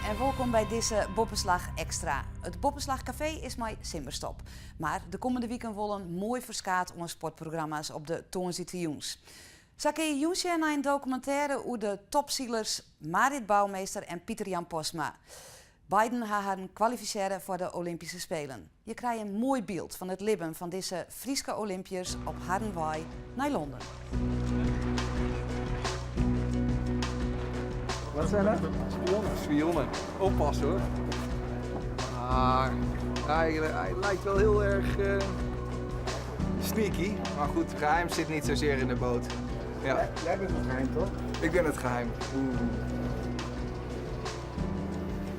en wolkom by dizze Boppeslach Ekstra. It Boppeslach Kafee is mei simmerstop. Mar de kommende wiken wol in moai ferskaat oan sportprogramma's op de tongersdeitejûns. Sa kinne je jûn sjen nei in dokumintêre oer de topsilers Marit Bouwmeester en Pieter Jan Postma. Beiden ha harren kwalifisearre foar de Olympyske Spelen. Je krije in moai byld fan it libben fan dizze Fryske Olympiërs op harren wei nei Londen. Wat zijn dat? Spionnen. Spionnen. Oppassen hoor. Maar hij, hij lijkt wel heel erg uh, sneaky. Maar goed, het geheim zit niet zozeer in de boot. Ja. Jij bent het geheim toch? Ik ben het geheim. Oeh.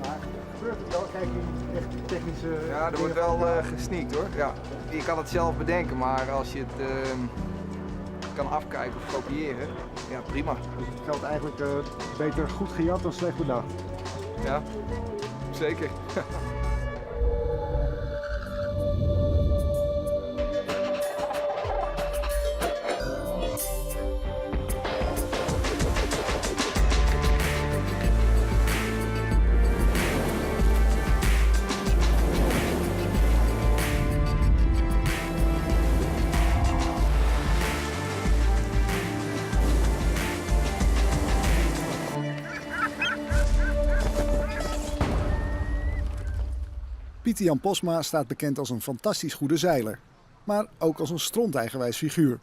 Maar gebeurt het wel? Kijk je echt technische. Ja, er wordt wel uh, gesneakt hoor. Ja. Je kan het zelf bedenken, maar als je het uh, kan afkijken of kopiëren, ja prima. Dus het geldt eigenlijk uh, beter goed gejat dan slecht bedacht. Ja, zeker. Pieter Jan Postma staat bekend als een fantastisch goede zeiler, maar ook als een stronteigenwijs figuur.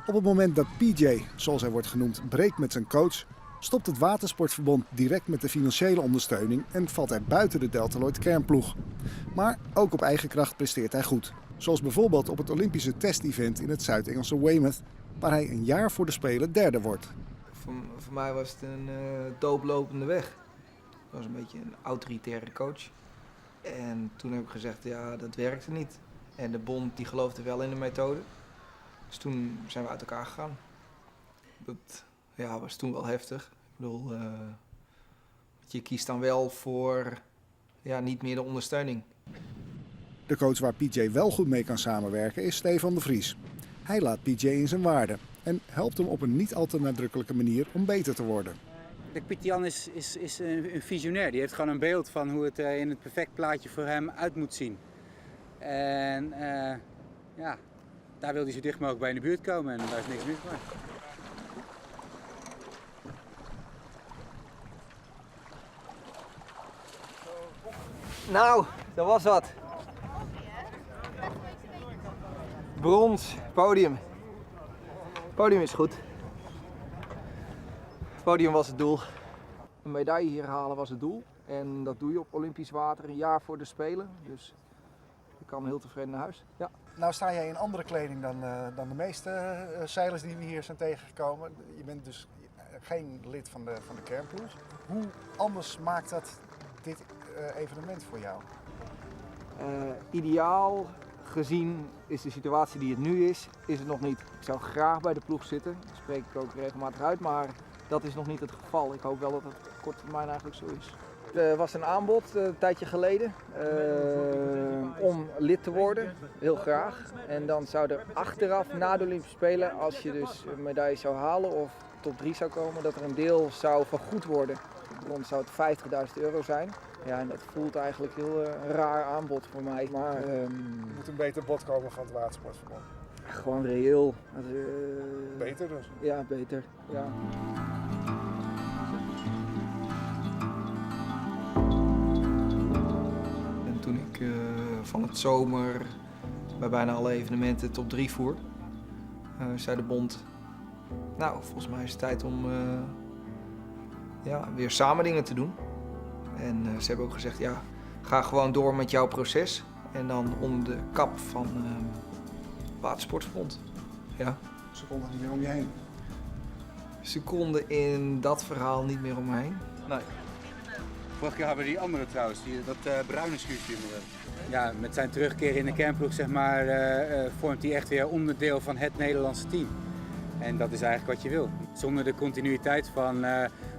Op het moment dat PJ, zoals hij wordt genoemd, breekt met zijn coach, stopt het Watersportverbond direct met de financiële ondersteuning en valt hij buiten de Delta Lloyd kernploeg. Maar ook op eigen kracht presteert hij goed. Zoals bijvoorbeeld op het Olympische testevent in het Zuid-Engelse Weymouth, waar hij een jaar voor de Spelen derde wordt. Voor, voor mij was het een uh, dooplopende weg. Ik was een beetje een autoritaire coach. En toen heb ik gezegd, ja, dat werkte niet. En de bond die geloofde wel in de methode. Dus toen zijn we uit elkaar gegaan. Dat ja, was toen wel heftig. Ik bedoel, uh, je kiest dan wel voor ja, niet meer de ondersteuning. De coach waar PJ wel goed mee kan samenwerken is Stefan de Vries. Hij laat PJ in zijn waarde en helpt hem op een niet al te nadrukkelijke manier om beter te worden. Pieter Jan is, is, is een visionair. Die heeft gewoon een beeld van hoe het in het perfect plaatje voor hem uit moet zien. En uh, ja, daar wil hij zo dicht mogelijk bij in de buurt komen en daar is niks mis mee. Nou, dat was wat. Brons, podium. Podium is goed. Podium was het doel. Een medaille hier halen was het doel. En dat doe je op Olympisch water een jaar voor de Spelen. Dus ik kan heel tevreden naar huis. Ja. Nou sta jij in andere kleding dan, uh, dan de meeste uh, zeilers die we hier zijn tegengekomen. Je bent dus geen lid van de, van de kernploeg. Hoe anders maakt dat dit uh, evenement voor jou? Ideaal gezien is de situatie die het nu is, is het nog niet. Ik zou graag bij de ploeg zitten, dat spreek ik ook regelmatig uit, maar dat is nog niet het geval. Ik hoop wel dat het op korte termijn eigenlijk zo is. Er was een aanbod een tijdje geleden uh, om lid te worden, heel graag. En dan zou er achteraf, na de Olympische Spelen, als je dus een medaille zou halen of top 3 zou komen, dat er een deel zou vergoed worden. Rond zou het 50.000 euro zijn. Ja, en dat voelt eigenlijk heel uh, een raar aanbod voor mij. Maar, er moet een beter bod komen van het Watersportverbond. Gewoon reëel. Beter dus? Ja, beter. Ja. En toen ik uh, van het zomer bij bijna alle evenementen top 3 voer, uh, zei de bond, nou, volgens mij is het tijd om uh, ja, weer samen dingen te doen. En ze hebben ook gezegd, ja, ga gewoon door met jouw proces. En dan onder de kap van Watersportverbond. Ja. Ze konden niet meer om je heen? Ze konden in dat verhaal niet meer om me heen. Nee. Vorige keer hadden we die andere trouwens, die, dat uh, bruine schuurtje. Ja, met zijn terugkeer in de kernploeg zeg maar, uh, uh, vormt hij echt weer onderdeel van het Nederlandse team. En dat is eigenlijk wat je wil. Zonder de continuïteit van,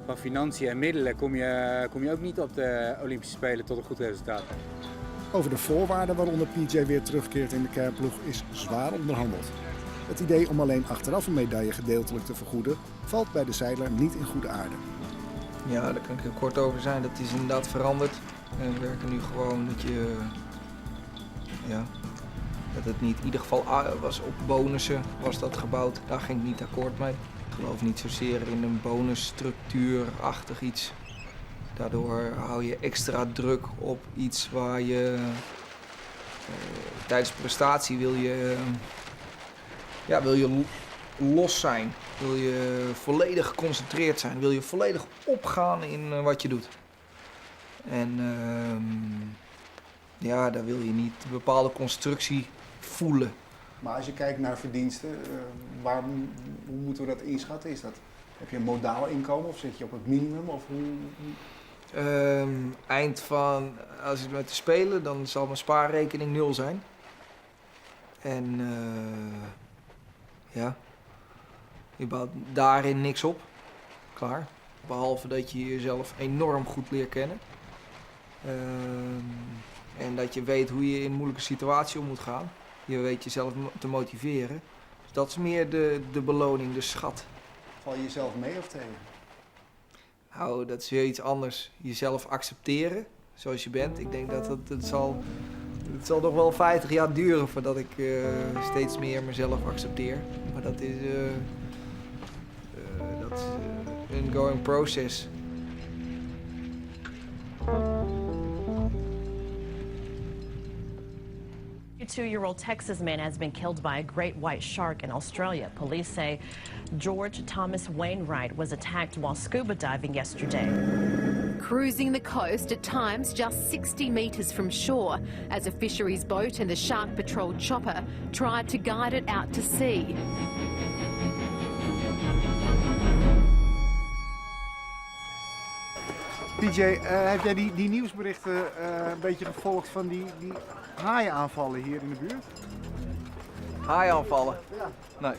van financiën en middelen kom je, kom je ook niet op de Olympische Spelen tot een goed resultaat. Over de voorwaarden waaronder PJ weer terugkeert in de kernploeg is zwaar onderhandeld. Het idee om alleen achteraf een medaille gedeeltelijk te vergoeden valt bij de zeiler niet in goede aarde. Ja, daar kan ik heel kort over zijn. Dat is inderdaad veranderd. We werken nu gewoon dat je. Ja, dat het niet in ieder geval was op bonussen was dat gebouwd. Daar ging ik niet akkoord mee. Ik geloof niet zozeer in een bonusstructuurachtig iets. Daardoor hou je extra druk op iets waar je tijdens prestatie wil je, ja, wil je los zijn. Wil je volledig geconcentreerd zijn. Wil je volledig opgaan in wat je doet. En ja, daar wil je niet een bepaalde constructie voelen. Maar als je kijkt naar verdiensten, hoe moeten we dat inschatten? Heb je een modaal inkomen of zit je op het minimum? Of hoe? Eind van, als ik met de Spelen, dan zal mijn spaarrekening 0 zijn. En ja, je bouwt daarin niks op. Klaar. Behalve dat je jezelf enorm goed leert kennen. En dat je weet hoe je in moeilijke situaties om moet gaan. Je weet jezelf te motiveren. Dus dat is meer de beloning, de schat. Val je jezelf mee of tegen? Nou, dat is weer iets anders. Jezelf accepteren zoals je bent. Ik denk dat het zal nog wel 50 jaar duren voordat ik steeds meer mezelf accepteer. Maar dat is een ongoing process. 2-year-old Texas man has been killed by a great white shark in Australia. Police say George Thomas Wainwright was attacked while scuba diving yesterday. Cruising the coast at times just 60 metres from shore as a fisheries boat and the Shark Patrol chopper tried to guide it out to sea. PJ, heb jij die nieuwsberichten een beetje gevolgd van die haaienaanvallen hier in de buurt? Haaienaanvallen? Ja. Nee.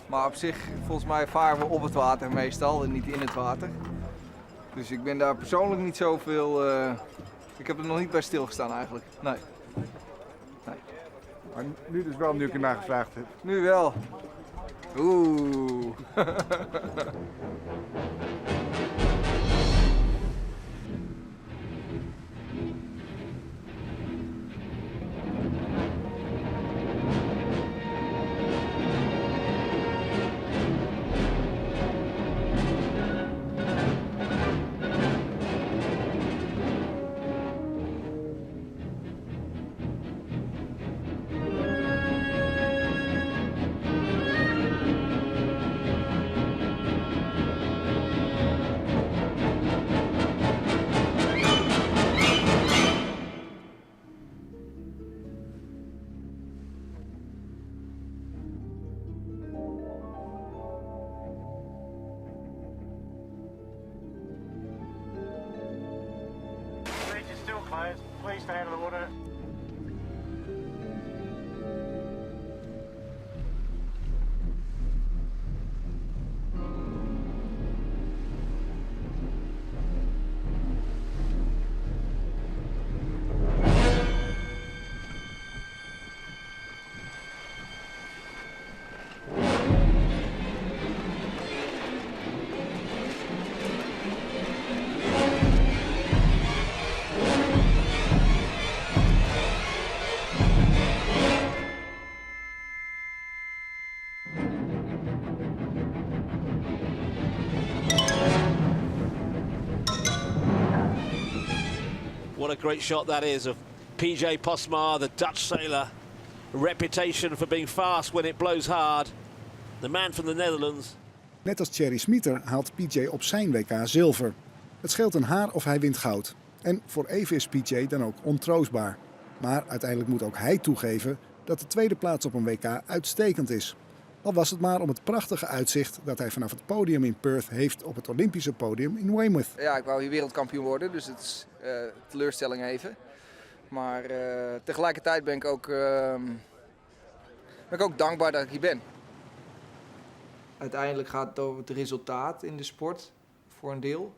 Maar op zich, volgens mij varen we op het water meestal en niet in het water. Dus ik ben daar persoonlijk niet zoveel... Ik heb er nog niet bij stilgestaan eigenlijk. Nee. Nee. Maar nu dus wel, nu ik ernaar gevraagd heb. Nu wel. Oeh. Please stay out of the water. What a great shot that is of PJ Postma, the Dutch sailor. Reputation for being fast when it blows hard. The man from the Netherlands. Net als Thierry Smieter haalt PJ op zijn WK zilver. Het scheelt een haar of hij wint goud. En voor even is PJ dan ook ontroostbaar. Maar uiteindelijk moet ook hij toegeven dat de tweede plaats op een WK uitstekend is. Al was het maar om het prachtige uitzicht dat hij vanaf het podium in Perth heeft op het Olympische podium in Weymouth. Ja, ik wou hier wereldkampioen worden, dus het is teleurstelling even. Maar tegelijkertijd ben ik ook dankbaar dat ik hier ben. Uiteindelijk gaat het over het resultaat in de sport, voor een deel.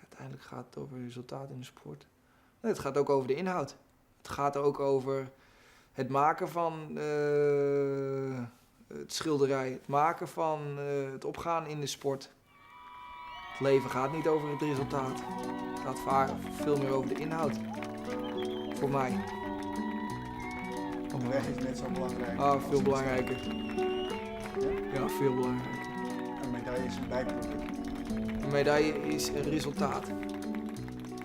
Uiteindelijk gaat het over het resultaat in de sport. Nee, het gaat ook over de inhoud. Het gaat ook over het maken van het schilderij, het maken van het opgaan in de sport. Het leven gaat niet over het resultaat. Het gaat vaak veel meer over de inhoud. Voor mij. Want de weg is net zo belangrijk. Ah, veel belangrijker. Ja, veel belangrijker. Een medaille is een bijproduct. Een medaille is een resultaat.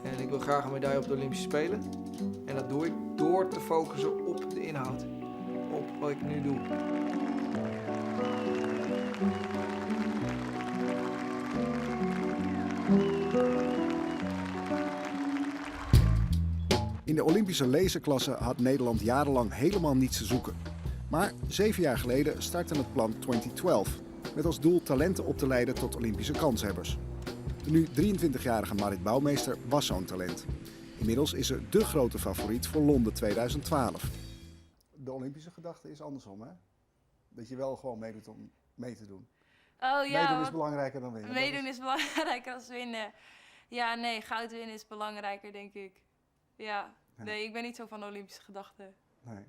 En ik wil graag een medaille op de Olympische Spelen. En dat doe ik door te focussen op de inhoud. Op wat ik nu doe. In de Olympische laserklasse had Nederland jarenlang helemaal niets te zoeken. Maar 7 jaar geleden startte het plan 2012 met als doel talenten op te leiden tot Olympische kanshebbers. De nu 23-jarige Marit Bouwmeester was zo'n talent. Inmiddels is ze dé grote favoriet voor Londen 2012. De Olympische gedachte is andersom, hè? Dat je wel gewoon meedoet om mee te doen. Oh ja, Meedoen is want belangrijker dan winnen. Dat Meedoen is belangrijker dan winnen. Ja, nee, goud winnen is belangrijker, denk ik. Ja, Ja. nee, ik ben niet zo van de Olympische gedachten. Nee.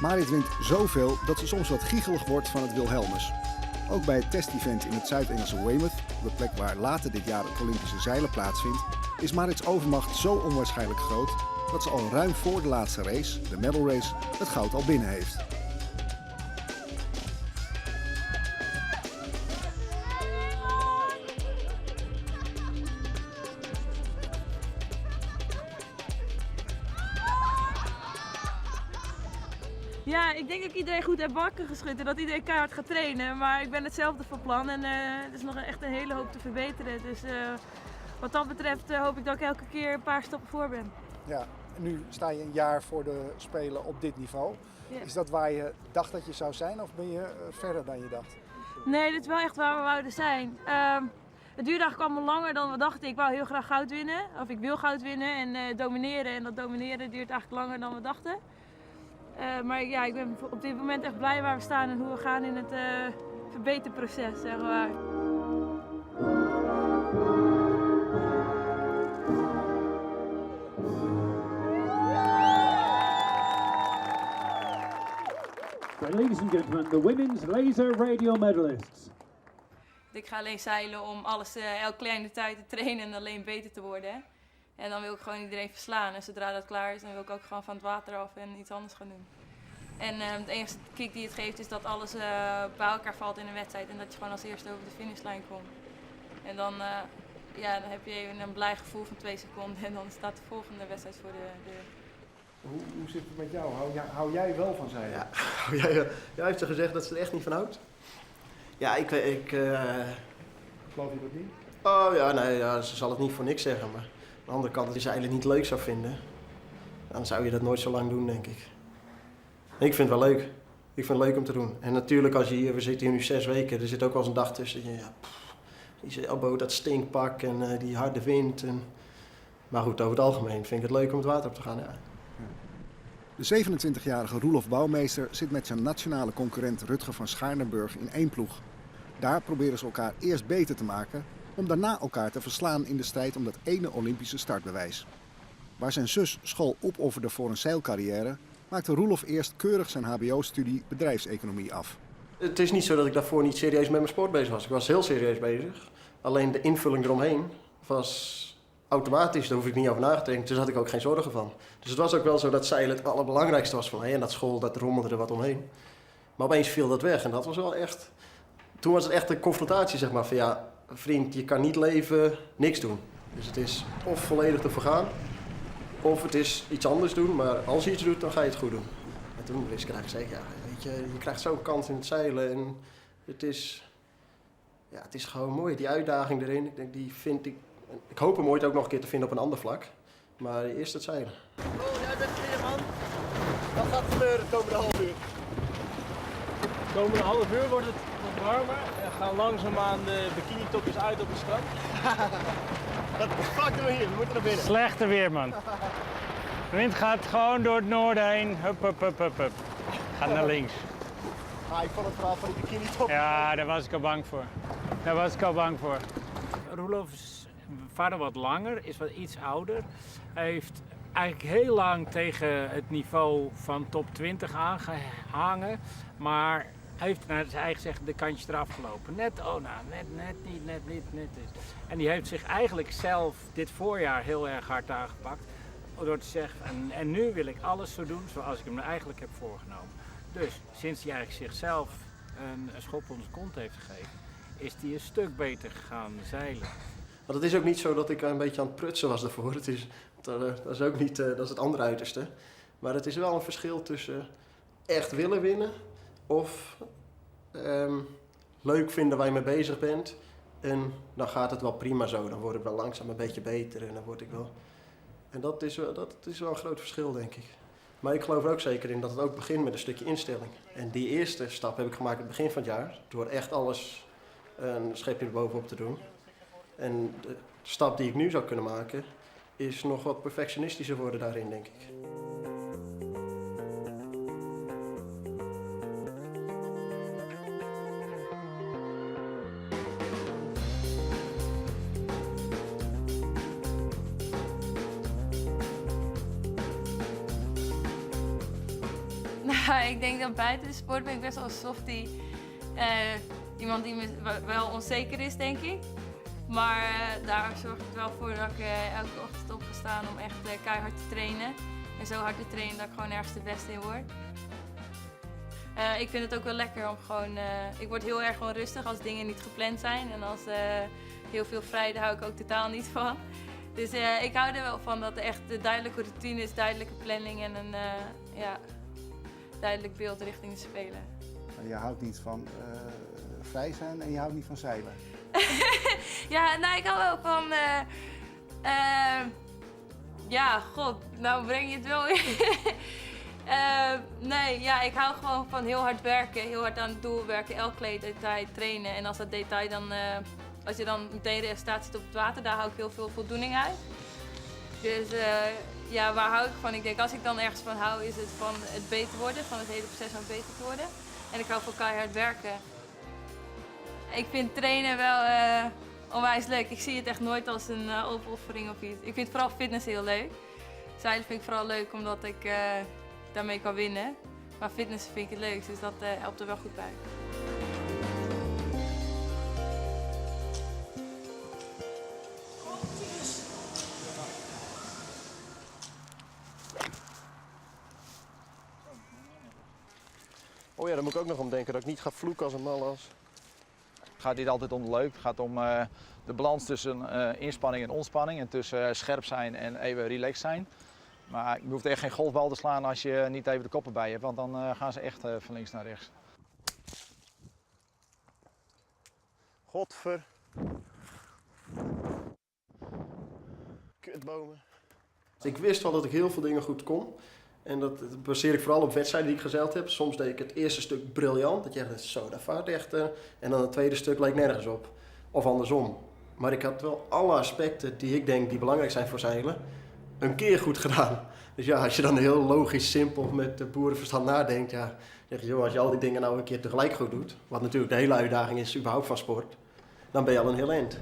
Marit wint zoveel dat ze soms wat giechelig wordt van het Wilhelmus. Ook bij het testevent in het Zuid-Engelse Weymouth, de plek waar later dit jaar het Olympische zeilen plaatsvindt, is Marits overmacht zo onwaarschijnlijk groot dat ze al ruim voor de laatste race, de medal race, het goud al binnen heeft. Ja, ik denk dat ik iedereen goed heb wakker geschud en dat iedereen keihard gaat trainen. Maar ik ben hetzelfde van plan en er is nog echt een hele hoop te verbeteren. Dus wat dat betreft hoop ik dat ik elke keer een paar stappen voor ben. Ja, nu sta je een jaar voor de Spelen op dit niveau. Ja. Is dat waar je dacht dat je zou zijn of ben je verder dan je dacht? Nee, dit is wel echt waar we wouden zijn. Het duurde eigenlijk allemaal langer dan we dachten. Ik wou heel graag goud winnen, of ik wil goud winnen en domineren. En dat domineren duurt eigenlijk langer dan we dachten. Maar ja, ik ben op dit moment echt blij waar we staan en hoe we gaan in het verbeterproces, zeg maar. Ladies and gentlemen, the women's laser radial medalists. Ik ga alleen zeilen om elk kleine tijd te trainen en alleen beter te worden. En dan wil ik gewoon iedereen verslaan. En zodra dat klaar is, dan wil ik ook gewoon van het water af en iets anders gaan doen. En de enige kick die het geeft is dat alles bij elkaar valt in een wedstrijd en dat je gewoon als eerste over de finishlijn komt. En dan heb je even een blij gevoel van 2 seconden en dan staat de volgende wedstrijd voor de deur. Hoe zit het met jou? Hou jij wel van zeilen? Ja, jij heeft ze gezegd dat ze er echt niet van houdt. Ja, ik Geloof je dat niet? Oh ja, nee, ja, ze zal het niet voor niks zeggen, maar aan de andere kant, als je zeilen niet leuk zou vinden, dan zou je dat nooit zo lang doen, denk ik. Ik vind het wel leuk. Ik vind het leuk om te doen. En natuurlijk, als je hier, we zitten hier nu 6 weken, er zit ook wel eens een dag tussen. Dat je, ja, pff, die zeilboot, dat stinkpak en die harde wind. En... Maar goed, over het algemeen vind ik het leuk om het water op te gaan, ja. De 27-jarige Roelof Bouwmeester zit met zijn nationale concurrent Rutger van Schaardenburg in één ploeg. Daar proberen ze elkaar eerst beter te maken, om daarna elkaar te verslaan in de strijd om dat ene Olympische startbewijs. Waar zijn zus school opofferde voor een zeilcarrière, maakte Roelof eerst keurig zijn H B O-studie bedrijfseconomie af. Het is niet zo dat ik daarvoor niet serieus met mijn sport bezig was. Ik was heel serieus bezig. Alleen de invulling eromheen was automatisch, daar hoef ik niet over na te denken. Dus daar had ik ook geen zorgen van. Dus het was ook wel zo dat zeilen het allerbelangrijkste was voor mij. En dat school, dat rommelde er wat omheen. Maar opeens viel dat weg en dat was wel echt... Toen was het echt een confrontatie, van ja, vriend, je kan niet leven, niks doen. Dus het is of volledig ervoor gaan, of het is iets anders doen. Maar als je iets doet, dan ga je het goed doen. En toen wist ik eigenlijk zeker, ja, weet je, je krijgt zo'n kans in het zeilen. En het is gewoon mooi, die uitdaging erin. Ik denk, die vind ik... Ik hoop hem ooit ook nog een keer te vinden op een ander vlak. Maar eerst het zeilen. Oh, jij bent er weer, man. Wat gaat er gebeuren het komende half uur? Het komende half uur wordt het wat warmer en gaan langzaamaan de bikinitopjes uit op het strand. Wat de fuck doen we hier? We moeten naar binnen. Slechte weer, man. De wind gaat gewoon door het noorden heen. Hup, hup, hup, hup, hup. Gaat naar links. Maar ik vond het verhaal van die bikini top. Ja, daar was ik al bang voor. Daar was ik al bang voor. Roelof is vader wat langer, is wat iets ouder. Hij heeft eigenlijk heel lang tegen het niveau van top 20 aangehangen. Maar hij heeft naar zijn eigen zeggen de kantjes eraf gelopen. Net, oh nou, net, net niet, net niet, net niet. En die heeft zich eigenlijk zelf dit voorjaar heel erg hard aangepakt. Door te zeggen, en nu wil ik alles zo doen zoals ik hem eigenlijk heb voorgenomen. Dus sinds hij eigenlijk zichzelf een schop onder zijn kont heeft gegeven, is hij een stuk beter gaan zeilen. Want het is ook niet zo dat ik een beetje aan het prutsen was daarvoor. Het is, dat, dat is ook niet, dat is het andere uiterste. Maar het is wel een verschil tussen echt willen winnen of leuk vinden waar je mee bezig bent. En dan gaat het wel prima zo. Dan word ik wel langzaam een beetje beter en dan word ik wel... En dat is wel een groot verschil, denk ik. Maar ik geloof er ook zeker in dat het ook begint met een stukje instelling. En die eerste stap heb ik gemaakt aan het begin van het jaar. Door echt alles een schepje erbovenop te doen. En de stap die ik nu zou kunnen maken, is nog wat perfectionistischer worden daarin, denk ik. Nou, ik denk dat buiten de sport ben ik best wel een softie. Iemand die wel onzeker is, denk ik. Maar daar zorg ik wel voor dat ik elke ochtend op ga staan om echt keihard te trainen. En zo hard te trainen dat ik gewoon ergens de beste in word. Ik vind het ook wel lekker om gewoon... Ik word heel erg onrustig als dingen niet gepland zijn. En als heel veel vrij, daar hou ik ook totaal niet van. Dus ik hou er wel van dat er echt de duidelijke routine is, duidelijke planning en een duidelijk beeld richting de Spelen. Maar je houdt niet van vrij zijn en je houdt niet van zeilen. Ja, nou, ik hou wel van... ja, god, nou breng je het wel weer. Nee, ja, ik hou gewoon van heel hard werken, heel hard aan het doel werken, elk klein detail trainen. En als dat detail dan, als je dan meteen resultaat ziet op het water, daar hou ik heel veel voldoening uit. Dus ja, waar hou ik van? Ik denk, als ik dan ergens van hou, is het van het beter worden, van het hele proces om beter te worden. En ik hou van keihard werken. Ik vind trainen wel onwijs leuk. Ik zie het echt nooit als een opoffering of iets. Ik vind vooral fitness heel leuk. Zeilen vind ik vooral leuk omdat ik daarmee kan winnen. Maar fitness vind ik het leukst, dus dat helpt er wel goed bij. Oh ja, daar moet ik ook nog om denken dat ik niet ga vloeken als een mal als. Het gaat niet altijd om leuk, het gaat om de balans tussen inspanning en ontspanning en tussen scherp zijn en even relaxed zijn. Maar je hoeft echt geen golfbal te slaan als je niet even de koppen bij hebt, want dan gaan ze echt van links naar rechts. Godver. Kutbomen. Ik wist wel dat ik heel veel dingen goed kon. En dat baseer ik vooral op wedstrijden die ik gezeild heb. Soms deed ik het eerste stuk briljant, dat je echt zo, daar vaart echt. En dan het tweede stuk leek nergens op. Of andersom. Maar ik had wel alle aspecten die ik denk die belangrijk zijn voor zeilen, een keer goed gedaan. Dus ja, als je dan heel logisch, simpel met de boerenverstand nadenkt, ja, dan zeg je, joh, als je al die dingen nou een keer tegelijk goed doet, wat natuurlijk de hele uitdaging is überhaupt van sport, dan ben je al een heel eind.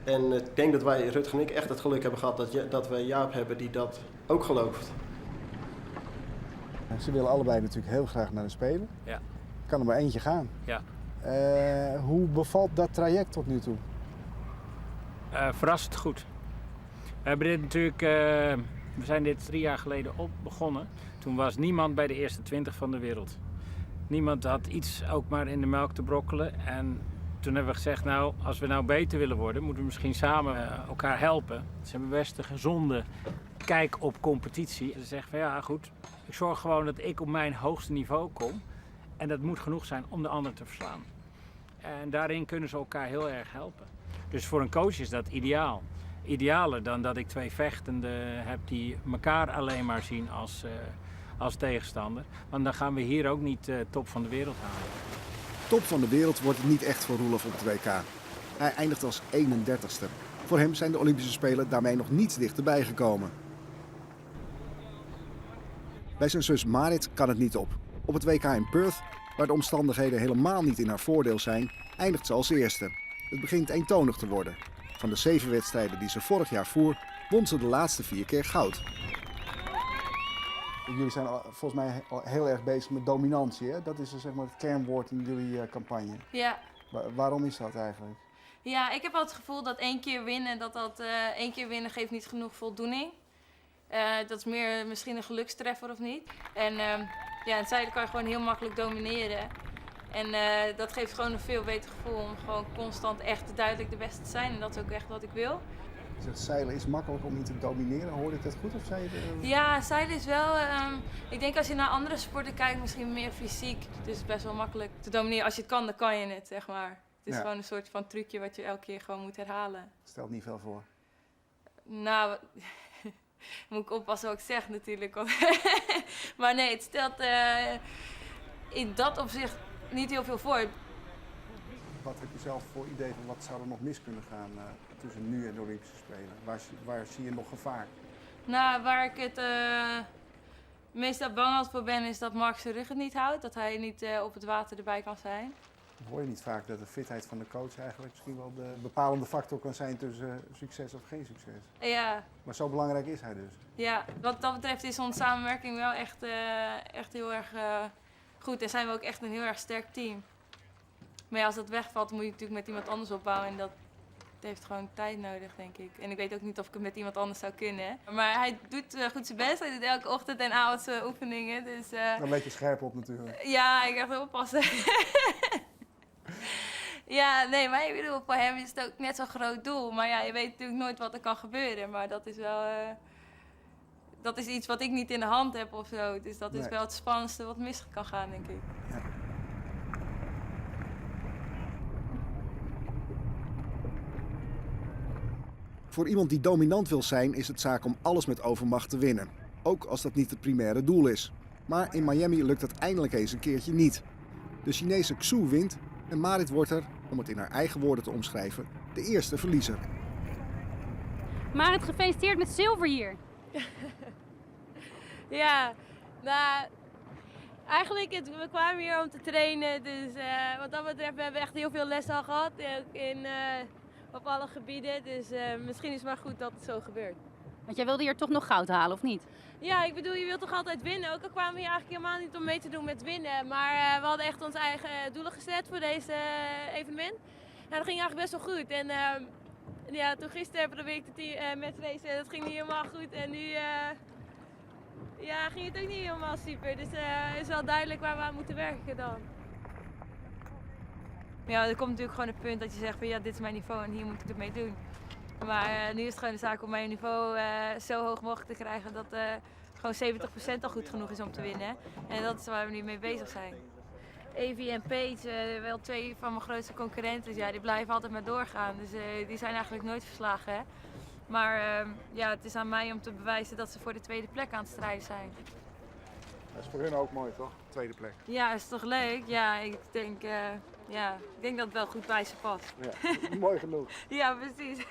En ik denk dat wij, Rutger en ik, echt het geluk hebben gehad dat we Jaap hebben die dat ook gelooft. Ze willen allebei natuurlijk heel graag naar de Spelen. Ja. Kan er maar eentje gaan. Ja. Hoe bevalt dat traject tot nu toe? Verrassend goed. We hebben dit natuurlijk, we zijn dit 3 jaar geleden op begonnen. Toen was niemand bij de eerste 20 van de wereld. Niemand had iets ook maar in de melk te brokkelen. En toen hebben we gezegd, nou, als we nou beter willen worden, moeten we misschien samen elkaar helpen. Ze hebben best een gezonde kijk op competitie. Ze zeggen van ja, goed, ik zorg gewoon dat ik op mijn hoogste niveau kom. En dat moet genoeg zijn om de ander te verslaan. En daarin kunnen ze elkaar heel erg helpen. Dus voor een coach is dat ideaal. Idealer dan dat ik 2 vechtenden heb die elkaar alleen maar zien als tegenstander. Want dan gaan we hier ook niet top van de wereld halen. Top van de wereld wordt het niet echt voor Roelof op het WK. Hij eindigt als 31ste. Voor hem zijn de Olympische Spelen daarmee nog niets dichterbij gekomen. Bij zijn zus Marit kan het niet op. Op het WK in Perth waar de omstandigheden helemaal niet in haar voordeel zijn, eindigt ze als eerste. Het begint eentonig te worden. Van de zeven wedstrijden die ze vorig jaar voer, won ze de laatste vier keer goud. Jullie zijn al, volgens mij al heel erg bezig met dominantie. Hè? Dat is dus, zeg maar, het kernwoord in jullie campagne. Ja. Waarom is dat eigenlijk? Ja, ik heb altijd het gevoel dat één keer winnen, dat één keer winnen geeft niet genoeg voldoening. Dat is meer misschien een gelukstreffer of niet. En ja, in het zeilen kan je gewoon heel makkelijk domineren. En dat geeft gewoon een veel beter gevoel om gewoon constant echt duidelijk de beste te zijn. En dat is ook echt wat ik wil. Je zegt zeilen is makkelijk om niet te domineren. Hoorde ik dat goed of zei je dat? Ja, zeilen is wel... ik denk als je naar andere sporten kijkt, misschien meer fysiek. Het is best wel makkelijk te domineren. Als je het kan, dan kan je het, zeg maar. Het is gewoon een soort van trucje wat je elke keer gewoon moet herhalen. Stelt niet veel voor. Nou, moet ik oppassen wat ik zeg natuurlijk. Maar nee, het stelt in dat opzicht niet heel veel voor. Wat heb je zelf voor idee van wat zou er nog mis kunnen gaan tussen nu en de Olympische Spelen? Waar zie je nog gevaar? Nou, waar ik het meestal bang altijd voor ben, is dat Mark zijn rug het niet houdt. Dat hij niet op het water erbij kan zijn. Hoor je niet vaak dat de fitheid van de coach eigenlijk misschien wel de bepalende factor kan zijn tussen succes of geen succes? Ja. Maar zo belangrijk is hij dus. Ja, wat dat betreft is onze samenwerking wel echt heel erg goed. En zijn we ook echt een heel erg sterk team. Maar ja, als dat wegvalt, moet je natuurlijk met iemand anders opbouwen. En dat heeft gewoon tijd nodig, denk ik. En ik weet ook niet of ik het met iemand anders zou kunnen. Maar hij doet goed zijn best. Hij doet elke ochtend en avond zijn oefeningen. Dus, Dan let je scherp op natuurlijk. Ja, ik echt oppassen. Ja, nee, maar ik bedoel, voor hem is het ook net zo'n groot doel. Maar ja, je weet natuurlijk nooit wat er kan gebeuren. Maar dat is wel... dat is iets wat ik niet in de hand heb of zo. Dus dat is Nee. wel het spannendste wat mis kan gaan, denk ik. Ja. Voor iemand die dominant wil zijn, is het zaak om alles met overmacht te winnen. Ook als dat niet het primaire doel is. Maar in Miami lukt dat eindelijk eens een keertje niet. De Chinese Xu wint en Marit wordt er, om het in haar eigen woorden te omschrijven, de eerste verliezer. Marit, gefeliciteerd met zilver hier. Ja, nou, eigenlijk, we kwamen hier om te trainen. Dus wat dat betreft, we hebben echt heel veel les al gehad. Ook op alle gebieden. Dus misschien is het maar goed dat het zo gebeurt. Want jij wilde hier toch nog goud halen, of niet? Ja, ik bedoel, je wilt toch altijd winnen? Ook al kwamen we hier eigenlijk helemaal niet om mee te doen met winnen. Maar we hadden echt onze eigen doelen gezet voor deze evenement. Nou, dat ging eigenlijk best wel goed. En ja, toen gisteren probeerde ik de met racen en dat ging niet helemaal goed. En nu ging het ook niet helemaal super. Dus het is wel duidelijk waar we aan moeten werken dan. Ja, er komt natuurlijk gewoon het punt dat je zegt van ja, dit is mijn niveau en hier moet ik het mee doen. Maar nu is het gewoon de zaak om mijn niveau zo hoog mogelijk te krijgen dat gewoon 70% al goed genoeg is om te winnen. En dat is waar we nu mee bezig zijn. Evie en Paige, wel twee van mijn grootste concurrenten, dus ja, die blijven altijd maar doorgaan. Dus die zijn eigenlijk nooit verslagen. Hè? Maar het is aan mij om te bewijzen dat ze voor de tweede plek aan het strijden zijn. Dat is voor hun ook mooi, toch? Tweede plek. Ja, is toch leuk? Ja, ik denk dat het wel goed bij ze past. Ja, mooi genoeg. Ja, precies.